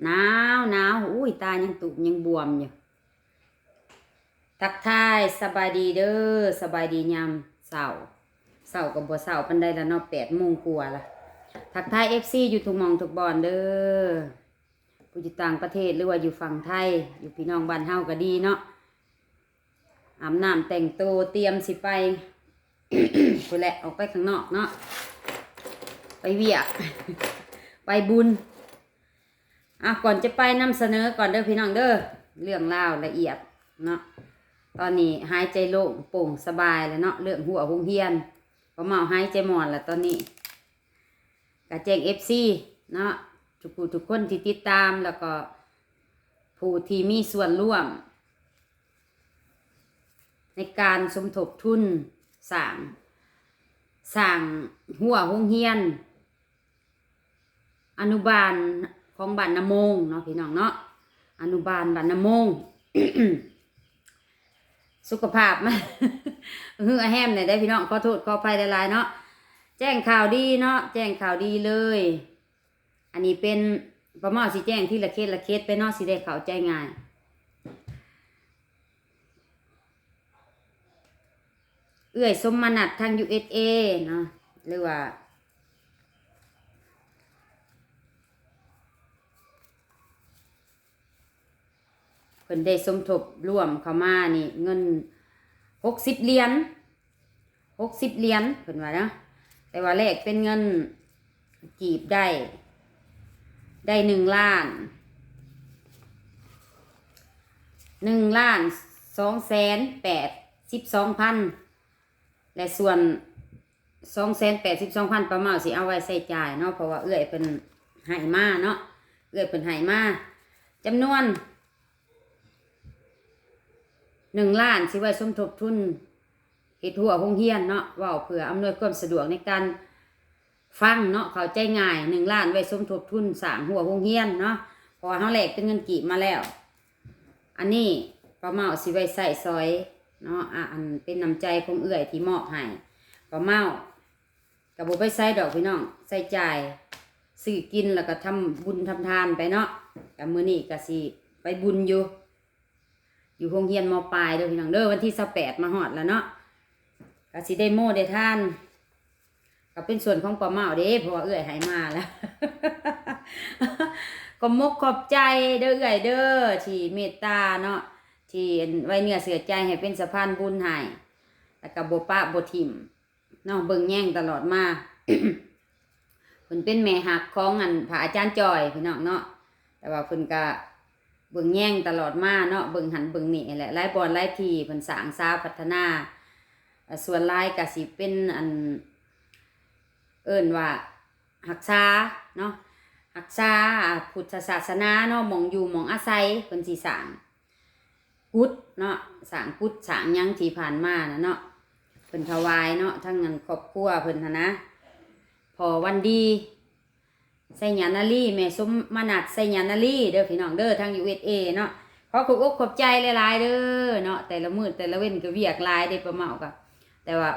ໜາວໆ ອຸ້ຍ ຕາຍັງຕູບຍັງບວມຢູ່. ທັກທາຍສະບາຍດີເດີ ສະບາຍດີຍາມເຊົ້າ. ເຊົ້າກໍບໍ່ເຊົ້າປານໃດລະເນາະ ແປດໂມງກວ່າລະ. ທັກທາຍເອັຟຊີຢູ່ທຸກໝ່ອງທຸກບ່ອນເດີ ຜູ້ຢູ່ຕ່າງປະເທດ ຫຼືວ່າຢູ່ຝັ່ງໄທ ຢູ່ພີ່ນ້ອງບ້ານເຮົາກໍດີເນາະ. ອາບນ້ຳແຕ່ງໂຕ ຕຽມຊິໄປ ພຸ້ນແຫຼະ ອອກໄປຂ້າງນອກເນາະ ໄປວຽກ ໄປບຸນ. ອ່ະ ກ່ອນຈະໄປນຳສະເໜີກ່ອນເດີພີ່ນ້ອງເດີ ເລື່ອງລາວລະອຽດເນາະ. ຕອນນີ້ຫາຍໃຈໂລ່ງໂປ່ງສະບາຍແລ້ວເນາະ ເລື່ອງຮົ້ວໂຮງຮຽນ ປ້າເມົາຫາຍໃຈມ່ອນລະຕອນນີ້. ກະແຈ້ງເອັຟຊີເນາະ ທຸກຜູ້ທຸກຄົນທີ່ຕິດຕາມ ແລ້ວກໍຜູ້ທີ່ມີສ່ວນຮ່ວມໃນການສົມທົບທຶນສ້າງ ສ້າງຮົ້ວໂຮງຮຽນອະນຸບານຂອງບ້ານນາໂມງເນາະ ພີ່ນ້ອງເນາະ ອະນຸບານບ້ານນາໂມງ. ສຸຂະພາບມາ ເຫື່ອແຮມແດ່ເດີພີ່ນ້ອງ ຂໍໂທດຂໍອະໄພຫຼາຍໆເນາະ. ແຈ້ງຂ່າວດີເນາະ ແຈ້ງຂ່າວດີເລີຍ. ອັນນີ້ເປັນ ປ້າເມົາຊິແຈ້ງທີລະເຂດລະເຂດໄປເນາະ ຊິໄດ້ເຂົ້າໃຈງ່າຍ. ເອື້ອຍສົມມະນັດທາງ ຢູເອສເອ ເນາະ ຫຼືວ່າ ເພິ່ນໄດ້ສົມທົບລວມເຂົ້າມານີ້ ເງິນຫົກສິບຫຼຽນ ຫົກສິບຫຼຽນ ເພິ່ນວ່າເນາະ ແຕ່ວ່າແລກເປັນເງິນກີບໄດ້ ໄດ້ໜຶ່ງລ້ານ ໜຶ່ງລ້ານສອງແສນແປດສິບສອງພັນ ແລະ ສ່ວນ ສອງແສນແປດສິບສອງພັນ ປ້າເມົາຊິເອົາໄວ້ໃຊ້ຈ່າຍເນາະ ເພາະວ່າເອື້ອຍເພິ່ນໃຫ້ມາເນາະ ເອື້ອຍເພິ່ນໃຫ້ມາ ຈຳນວນໜຶ່ງລ້ານ ຊິໄວ້ສົມທົບທຶນເຮັດຮົ້ວໂຮງຮຽນເນາະ ເວົ້າເພື່ອອຳນວຍຄວາມສະດວກໃນການຟັງເນາະ ເຂົ້າໃຈງ່າຍ ໜຶ່ງລ້ານໄວ້ສົມທົບທຶນສ້າງຮົ້ວໂຮງຮຽນເນາະ ເພາະວ່າເຮົາແລກເປັນເງິນກີບມາແລ້ວ. ອັນນີ້ປ້າເມົາຊິໄວ້ໃຊ້ຊ່ອຍເນາະ ອາ ອັນເປັນນ້ຳໃຈຂອງເອື້ອຍທີ່ມອບໃຫ້ ປ້າເມົາກໍບໍ່ໄປໃສດອກພີ່ນ້ອງ ໃຊ້ຈ່າຍຊື້ກິນ ແລ້ວກໍທຳບຸນທຳທານໄປເນາະ. ກໍມື້ນີ້ກໍຊິໄປບຸນຢູ່ ຢູ່ໂຮງຮຽນ ມ.ປາຍ ເດີພີ່ນ້ອງເດີ ວັນທີຊາວແປດມາຮອດແລ້ວເນາະ ກໍຊິໄດ້ໂມໄດ້ທານ. ກໍເປັນສ່ວນຂອງປ້າເມົາເດ້ ເພາະວ່າເອື້ອຍໃຫ້ມາແລ້ວ ຂອບມົກຂອບໃຈເດີເອື້ອຍເດີ ທີ່ເມດຕາເນາະ ທີ່ໄວ້ເນື້ອເຊື່ອໃຈໃຫ້ເປັນສະພານບຸນໃຫ້ ແລ້ວກໍບໍ່ປະບໍ່ຖິ້ມເນາະ ເບິ່ງແຍງຕະຫຼອດມາ. ເພິ່ນເປັນແມ່ຮັກຂອງ ອັນ ພະອາຈານຈ່ອຍ ພີ່ນ້ອງເນາະ ແຕ່ວ່າເພິ່ນກໍ ເບິ່ງແຍງຕະຫຼອດມາເນາະ ເບິ່ງຫັ້ນເບິ່ງນີ້ແຫຼະ ຫຼາຍບ່ອນຫຼາຍທີ່ເພິ່ນສ້າງສາພັດທະນາ. ສ່ວນຫຼາຍກະຊິເປັນ ອັນ ເອີ້ນວ່າຮັກສາເນາະ ຮັກສາ ອ່າ ພຸດທະສາສະໜາເນາະ ໝ່ອງຢູ່ໝ່ອງອາໄສ ເພິ່ນຊິສ້າງກຸດເນາະ ສ້າງກຸດສ້າງຫຍັງທີ່ຜ່ານມານະເນາະ ເພິ່ນຖວາຍເນາະ ທັງ ອັນ ຄອບຄົວເພິ່ນຫັ້ນນະ ພໍ່ວັນດີ ໄຊຍານາລີ ແມ່ສົມມະນັດ ໄຊຍານາລີ ເດີພີ່ນ້ອງເດີ ທາງ ຢູເອສເອ ເນາະ. ຂໍຂອບອົກຂອບໃຈຫຼາຍໆເດີເນາະ ແຕ່ລະມື້ແຕ່ລະເວັນກໍວຽກຫຼາຍເດ້ປ້າເມົາກໍ ແຕ່ວ່າ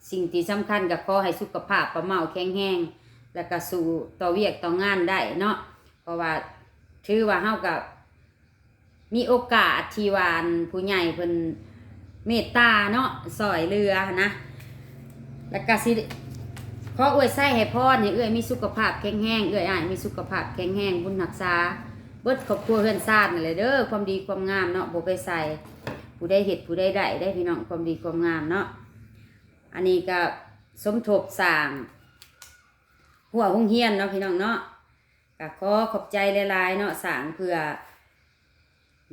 ສິ່ງທີ່ສຳຄັນກໍຂໍໃຫ້ສຸຂະພາບປ້າເມົາແຂງແຮງ ແລ້ວກໍສູ້ຕໍ່ວຽກຕໍ່ງານໄດ້ເນາະ ເພາະວ່າຖືວ່າເຮົາກໍ ມີໂອກາດທີ່ວ່າ ອັນ ຜູ້ໃຫຍ່ເພິ່ນເມດຕາເນາະ ຊ່ອຍເຫຼືອຫັ້ນນະ ແລ້ວກະຊິຂໍອວຍໄຊໃຫ້ພອນ ໃຫ້ເອື້ອຍມີສຸຂະພາບແຂງແຮງ ເອື້ອຍອ້າຍມີສຸຂະພາບແຂງແຮງ ບຸນຮັກສາເບິດຄອບຄົວເຮືອນຊານນັ້ນແຫຼະເດີ ຄວາມດີຄວາມງາມເນາະ ບໍ່ໄປໃສ ຜູ້ໃດເຮັດຜູ້ໃດໄດ້ເດ້ພີ່ນ້ອງ ຄວາມດີຄວາມງາມເນາະ. ອັນນີ້ກະສົມທົບສ້າງ ຮົ້ວໂຮງຮຽນເນາະ ພີ່ນ້ອງເນາະ ກະຂໍຂອບໃຈຫຼາຍໆເນາະ ສ້າງເພື່ອ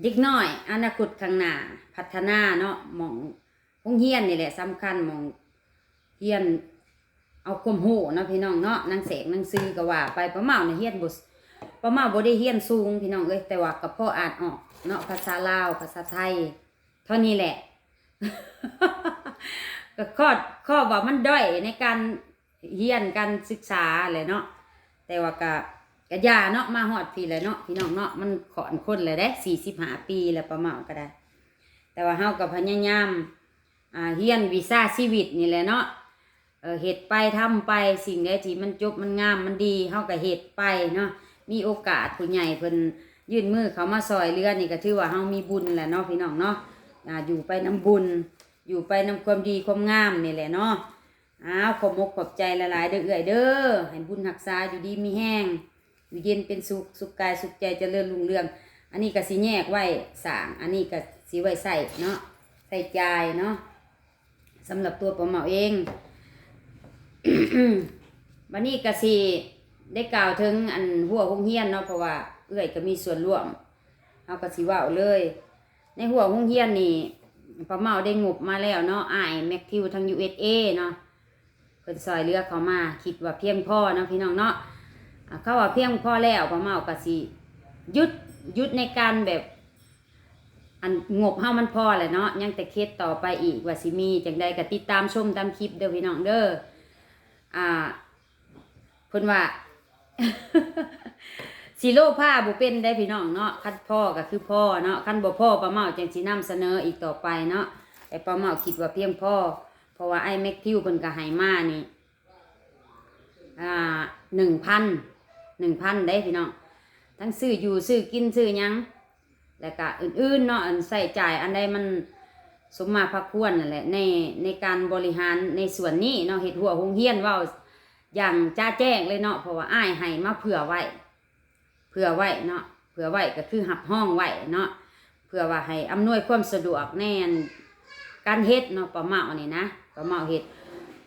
ເດັກນ້ອຍອະນາຄົດຂ້າງໜ້າ ພັດທະນາເນາະ ໝ່ອງໂຮງຮຽນນີ້ແຫຼະສຳຄັນ ໝ່ອງຮຽນເອົາຄວາມຮູ້ເນາະ ພີ່ນ້ອງເນາະ ໜັງແສງໜັງສືກໍວ່າໄປ. ປ້າເມົານີ້ຮຽນບໍ່ ປ້າເມົາບໍ່ໄດ້ຮຽນສູງ ພີ່ນ້ອງເອີຍ ແຕ່ວ່າກໍພໍອ່ານອອກເນາະ ພາສາລາວ ພາສາໄທ ເທົ່ານີ້ແຫຼະ ກໍຂໍ້ ຂໍ້ວ່າມັນດ້ອຍໃນການ ຮຽນການສຶກສາແຫຼະເນາະ ແຕ່ວ່າກະ ກະຢ່າເນາະ ມາຮອດພີ້ແຫຼະເນາະ ພີ່ນ້ອງເນາະ ມັນຂ້ອນຄົນແລ້ວເດ້ ສີ່ສິບຫ້າປີແລ້ວ ປ້າເມົາກໍໄດ້ ແຕ່ວ່າເຮົາກໍພະຍາຍາມ ອ່າ ຮຽນວິຊາຊີວິດນີ້ແຫຼະເນາະ ເອີ ເຮັດໄປທຳໄປ ສິ່ງໃດທີ່ມັນຈົບມັນງາມມັນດີ ເຮົາກໍເຮັດໄປເນາະ ມີໂອກາດຜູ້ໃຫຍ່ເພິ່ນຍື່ນມືເຂົ້າມາຊ່ອຍເຫຼືອນີ້ ກໍຖືວ່າເຮົາມີບຸນແຫຼະເນາະ ພີ່ນ້ອງເນາະ. ອ່າ ຢູ່ໄປນຳບຸນ ຢູ່ໄປນຳຄວາມດີຄວາມງາມນີ້ແຫຼະເນາະ. ອ້າວ ຂອບອົກຂອບໃຈຫຼາຍໆເດີເອື້ອຍເດີ ໃຫ້ບຸນຮັກສາ ຢູ່ດີມີແຮງ ຢູ່ເຢັນເປັນສຸກ ສຸກກາຍສຸກໃຈ ຈະເລີນຮຸ່ງເຮືອງ. ອັນນີ້ກໍຊິແຍກໄວ້ສ້າງ ອັນນີ້ກໍຊິໄວ້ໃຊ້ເນາະ ໃຊ້ຈ່າຍເນາະ ສຳລັບຕົວປ້າເມົາເອງ. ບັດນີ້ກໍຊິໄດ້ກ່າວເຖິງອັນຮົ້ວໂຮງຮຽນເນາະ ເພາະວ່າເອື້ອຍກໍມີສ່ວນຮ່ວມ ເຮົາກໍຊິເວົ້າເລີຍ. ໃນຮົ້ວໂຮງຮຽນນີ້ ປ້າເມົາໄດ້ງົບມາແລ້ວເນາະ ອ້າຍແມັກທິວທາງ ຢູເອສເອ ເນາະ ເພິ່ນຊ່ອຍເຫຼືອເຂົ້າມາ ຄິດວ່າພຽງພໍເນາະ ພີ່ນ້ອງເນາະ. ອ່າ ເຂົາວ່າພຽງພໍແລ້ວ ປ້າເມົາກໍຊິຢຸດ ຢຸດໃນການແບບ ອັນງົບເຮົາມັນພໍແຫຼະເນາະ ຍັງແຕ່ເຂດຕໍ່ໄປອີກ ວ່າຊິມີຈັ່ງໃດກໍຕິດຕາມຊົມຕາມຄລິບເດີ ພີ່ນ້ອງເດີ. ອ່າ ເພິ່ນວ່າ ຊິໂລພາບໍ່ເປັນເດ້ ພີ່ນ້ອງເນາະ. ຄັນພໍກໍຄືພໍເນາະ ຄັນບໍ່ພໍ ປ້າເມົາຈັ່ງຊິນຳສະເໜີອີກຕໍ່ໄປເນາະ. ແຕ່ປ້າເມົາຄິດວ່າພຽງພໍ ເພາະວ່າອ້າຍແມັກທິວເພິ່ນກໍໃຫ້ມານີ້ ອ່າ ໜຶ່ງພັນ ໜຶ່ງພັນເດ້ ພີ່ນ້ອງ ທັງຊື້ຢູ່ ຊື້ກິນ ຊື້ຫຍັງ ແລ້ວກະອື່ນໆເນາະ ອັນໃຊ້ຈ່າຍອັນໃດມັນສົມມາພາຄວນນັ້ນແຫຼະ ໃນ ໃນການບໍລິຫານໃນສ່ວນນີ້ເນາະ ເຮັດຮົ້ວໂຮງຮຽນ ເວົ້າຢ່າງຈະແຈ້ງເລີຍເນາະ ເພາະວ່າອ້າຍໃຫ້ມາເຜື່ອໄວ້ ເຜື່ອໄວ້ເນາະ ເຜື່ອໄວ້ກໍຄືຮັບຮອງໄວ້ເນາະ ເພື່ອວ່າໃຫ້ອຳນວຍຄວາມສະດວກໃນອັນການເຮັດເນາະ ປ້າເມົານີ້ນະ ປ້າເມົາເຮັດ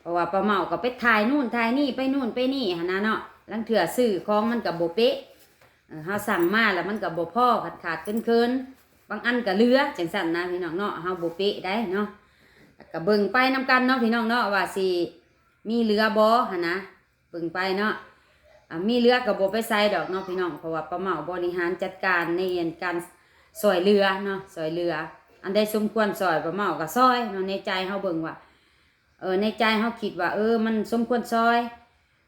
ເພາະວ່າປ້າເມົາກໍໄປຖ່າຍນູ້ນຖ່າຍນີ້ ໄປນູ້ນໄປນີ້ຫັ້ນນະເນາະ ລາງເທື່ອຊື້ຂອງມັນກໍບໍ່ເປະ ເອີ ເຮົາສັ່ງມາແລ້ວມັນກໍບໍ່ພໍ ຂາດໆເຂີນໆ ບາງອັນກໍເຫຼືອ ຈັ່ງຊັ້ນນະພີ່ນ້ອງເນາະ ເຮົາບໍ່ເປະໃດ໋ເນາະ. ກໍເບິ່ງໄປນຳກັນເນາະພີ່ນ້ອງເນາະ ວ່າຊິມີເຫຼືອບໍ່ຫັ້ນນະ ເບິ່ງໄປເນາະ ອ່າ ມີເຫຼືອກໍບໍ່ໄປໃສດອກເນາະພີ່ນ້ອງ ເພາະວ່າປ້າເມົາບໍລິຫານຈັດການໃນອັນການຊ່ອຍເຫຼືອເນາະ ຊ່ອຍເຫຼືອ ອັນໃດສົມຄວນຊ່ອຍ ປ້າເມົາກໍຊ່ອຍເນາະ ໃນໃຈເຮົາເບິ່ງວ່າ ເອີ ໃນໃຈເຮົາຄິດວ່າ ເອີ ມັນສົມຄວນຊ່ອຍ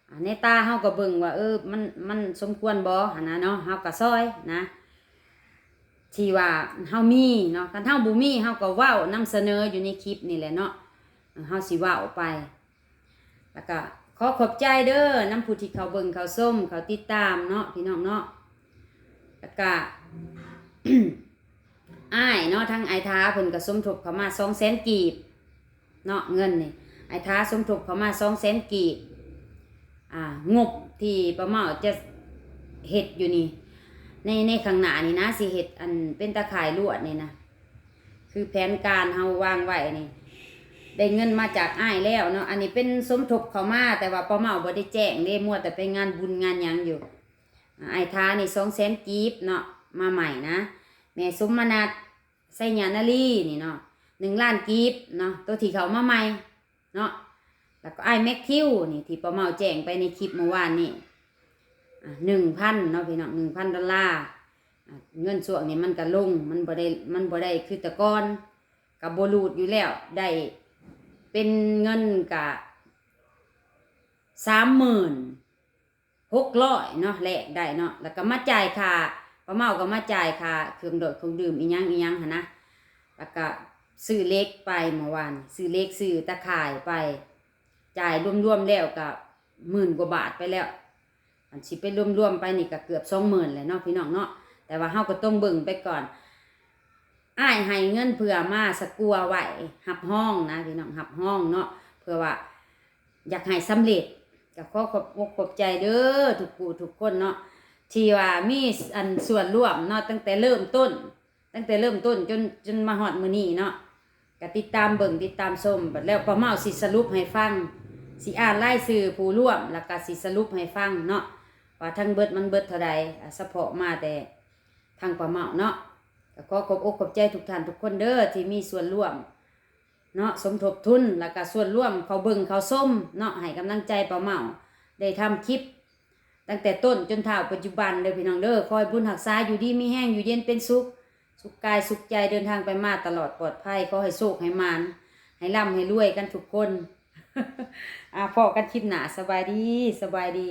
ອ່າ ໃນຕາເຮົາກໍເບິ່ງວ່າ ເອີ ມັນ ມັນສົມຄວນບໍ່ຫັ້ນນະເນາະ ເຮົາກໍຊ່ອຍນະ ທີ່ວ່າເຮົາມີເນາະ ຄັນເຮົາບໍ່ມີ ເຮົາກໍເວົ້ານຳສະເໜີຢູ່ໃນຄລິບນີ້ແຫຼະເນາະ ເຮົາຊິເວົ້າໄປ ແລ້ວກໍຂໍຂອບໃຈເດີ ນຳຜູ້ທີ່ເຂົ້າເບິ່ງເຂົ້າຊົມ ເຂົ້າຕິດຕາມເນາະ ພີ່ນ້ອງເນາະ ແລ້ວກໍ ອ້າຍເນາະ ທາງອ້າຍທາເພິ່ນກໍສົມທົບເຂົ້າມາສອງແສນກີບ ເນາະ ເງິນນີ້ ອ້າຍທາສົມທົບເຂົ້າມາສອງແສນກີບ ອ່າ ງົບທີ່ປ້າເມົາຈະເຮັດຢູ່ນີ້ ໃນ ໃນຂ້າງໜ້ານີ້ນະ ຊິເຮັດອັນເປັນຕາຂ່າຍລວດນີ້ນະ ຄືແຜນການເຮົາວາງໄວ້ນີ້ ໄດ້ເງິນມາຈາກອ້າຍແລ້ວເນາະ ອັນນີ້ເປັນສົມທົບເຂົ້າມາ ແຕ່ວ່າປ້າເມົາບໍ່ໄດ້ແຈ້ງເດ້ ມົວແຕ່ໄປງານບຸນງານຫຍັງຢູ່ ອ້າຍທານີ້ສອງແສນກີບເນາະ ມາໃໝ່ນະ ແມ່ສົມມະນັດ ໄຊຍະນາລີນີ້ເນາະ ໜຶ່ງລ້ານກີບເນາະ ໂຕທີ່ເຂົ້າມາໃໝ່ເນາະ ແລ້ວກໍອ້າຍແມັກທິວນີ້ ທີ່ປ້າເມົາແຈ້ງໄປໃນຄລິບມື້ວານນີ້ ອ່າ ໜຶ່ງພັນເນາະພີ່ນ້ອງ ໜຶ່ງພັນດອນລາ ອ່າ ເງິນຊ່ວງນີ້ມັນກໍລົງ ມັນບໍ່ໄດ້ ມັນບໍ່ໄດ້ຄືແຕ່ກ່ອນ ກໍບໍ່ຫຼູດຢູ່ແລ້ວ ໄດ້ເປັນເງິນກະສາມໝື່ນ ຫົກຮ້ອຍເນາະ ແລກໄດ້ເນາະ ແລ້ວກໍມາຈ່າຍຄ່າ ປ້າເມົາກໍມາຈ່າຍຄ່າເຄື່ອງໂດດເຄື່ອງດື່ມອີ່ຫຍັງອີ່ຫຍັງຫັ້ນນະ ແລ້ວກໍຊື້ເຫຼັກໄປ ເມື່ອວານຊື້ເຫຼັກ ຊື້ຕາຂ່າຍໄປ ຈ່າຍລວມໆແລ້ວກໍໝື່ນກວ່າບາດໄປແລ້ວ ອັນຊິໄປລວມໆໄປນີ້ກໍເກືອບສອງໝື່ນແຫຼະເນາະ ພີ່ນ້ອງເນາະ ແຕ່ວ່າເຮົາກໍຕ້ອງເບິ່ງໄປກ່ອນ ອ້າຍໃຫ້ເງິນເພື່ອມາສະກົວໄວ້ ຮັບຮອງນະ ພີ່ນ້ອງ ຮັບຮອງເນາະ ເພື່ອວ່າ ຢາກໃຫ້ສຳເລັດ ກໍຂໍຂອບອົກຂອບໃຈເດີທຸກຜູ້ທຸກຄົນເນາະ ທີ່ວ່າມີ ອັນ ສ່ວນຮ່ວມເນາະ ຕັ້ງແຕ່ເລີ່ມຕົ້ນ ຕັ້ງແຕ່ເລີ່ມຕົ້ນຈົນ ຈົນມາຮອດມື້ນີ້ເນາະ ກໍຕິດຕາມເບິ່ງຕິດຕາມຊົມ ບັດແລ້ວປ້າເມົາຊິສະຫຼຸບໃຫ້ຟັງ ຊິອ່ານລາຍຊື່ຜູ້ຮ່ວມ ແລ້ວກໍຊິສະຫຼຸບໃຫ້ຟັງເນາະ ວ່າທັງເບິດມັນເບິດເທົ່າໃດ ອາ ສະເພາະມາແຕ່ທາງປ້າເມົາເນາະ ກໍຂໍຂອບອົກຂອບໃຈທຸກທ່ານທຸກຄົນເດີ ທີ່ມີສ່ວນຮ່ວມ ເນາະ ສົມທົບທຶນ ແລ້ວກະສ່ວນຮ່ວມເຂົ້າເບິ່ງເຂົ້າຊົມເນາະ ໃຫ້ກຳລັງໃຈປ້າເມົາ ໄດ້ທຳຄລິບຕັ້ງແຕ່ຕົ້ນຈົນເທົ່າປັດຈຸບັນເດີພີ່ນ້ອງເດີ ຂໍໃຫ້ບຸນຮັກສາ ຢູ່ດີມີແຮງ ຢູ່ເຢັນເປັນສຸກ ສຸກກາຍສຸກໃຈ ເດີນທາງໄປມາຕະຫຼອດປອດໄພ ຂໍໃຫ້ໂຊກໃຫ້ໝານ ໃຫ້ລ່ຳໃຫ້ລວຍກັນທຸກຄົນ ອາ ພໍ້ກັນຄລິບໜ້າ ສະບາຍດີ ສະບາຍດີ.